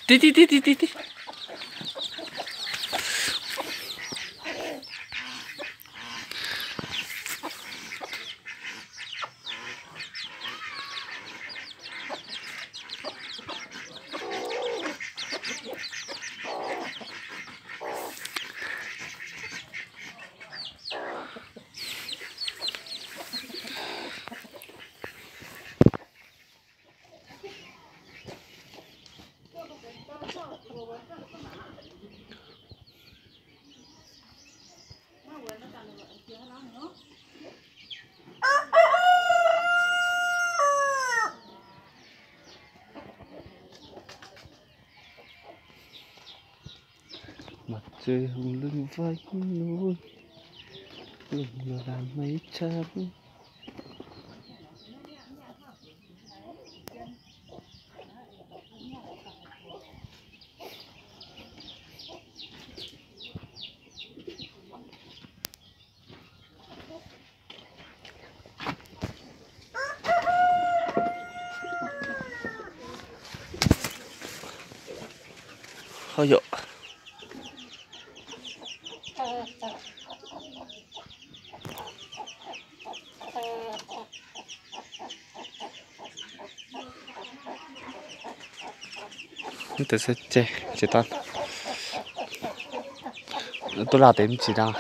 Dih, dih, dih, dih, dih, dih. Mặt trời hồng lưng vai núi, lưng là đàn mây trắng. Hov yaac. Mv deix se jiex, jiex daaih. Duqv lauh deix mv jiex ndau.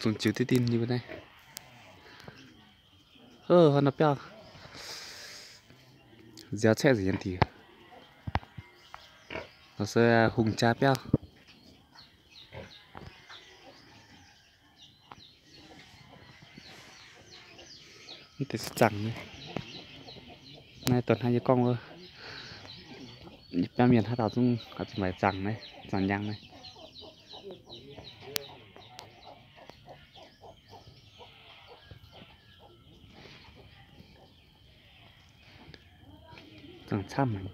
Zungh ziux diqv dinh nyei mbuo naaiv. Ov, hnangv nor biauv. Nziaaux caeqv nzengc yiem diuc. Lorz se hungh jaa biauv. Mv deix se zaangc naaiv. Naaiv dongh hnangv yie gorngv wuov, biauv mienh haaix dauh zungv oix zuqc maaih zaangc naaiv, zaangc njang naaiv. Zaangc camv haic.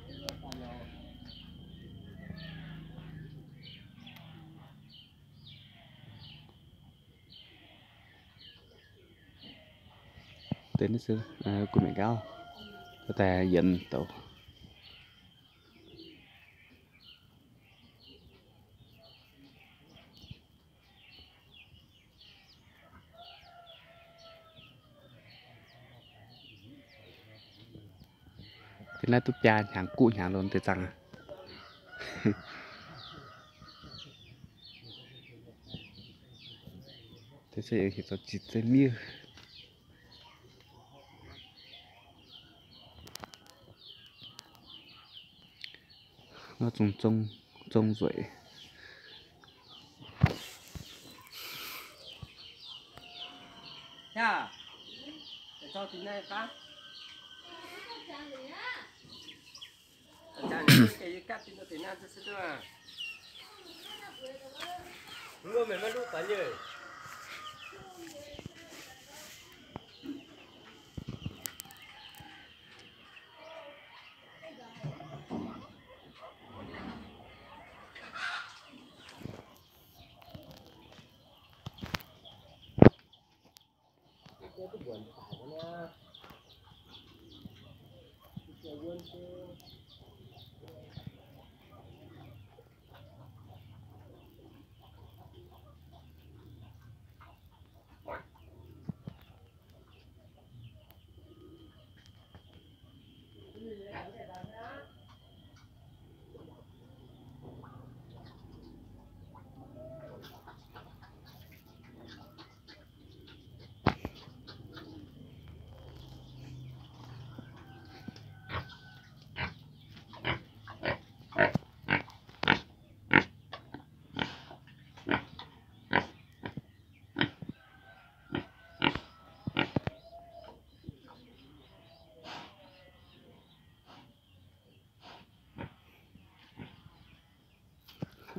Deix naaiv se gu'nguaaic nqaauv, daaih yienx douc. Deix naaiv duqv biaa hnyangx guqv hnyangx lorqc deix zaangc aqv. Deix se aengx heuc zoux jiex zei miev. Nor zungh zong, zong nzueic.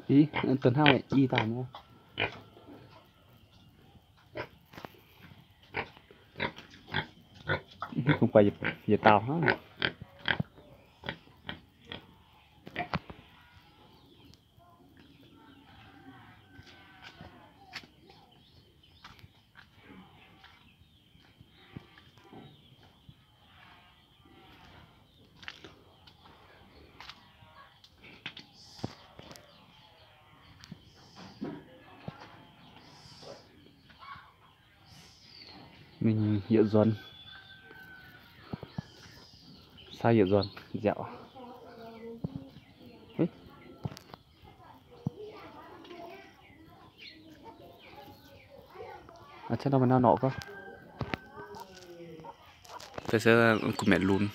Ih, da'hnangv i daaih nyei. Guai yietc dauh hnangv. Mingh yietc nzuonx, sai yietc nzuonx nziaauc. Aa, norm nor norqc gorngv, se kuh maeqc lunx.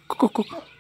Guck, guck, guck.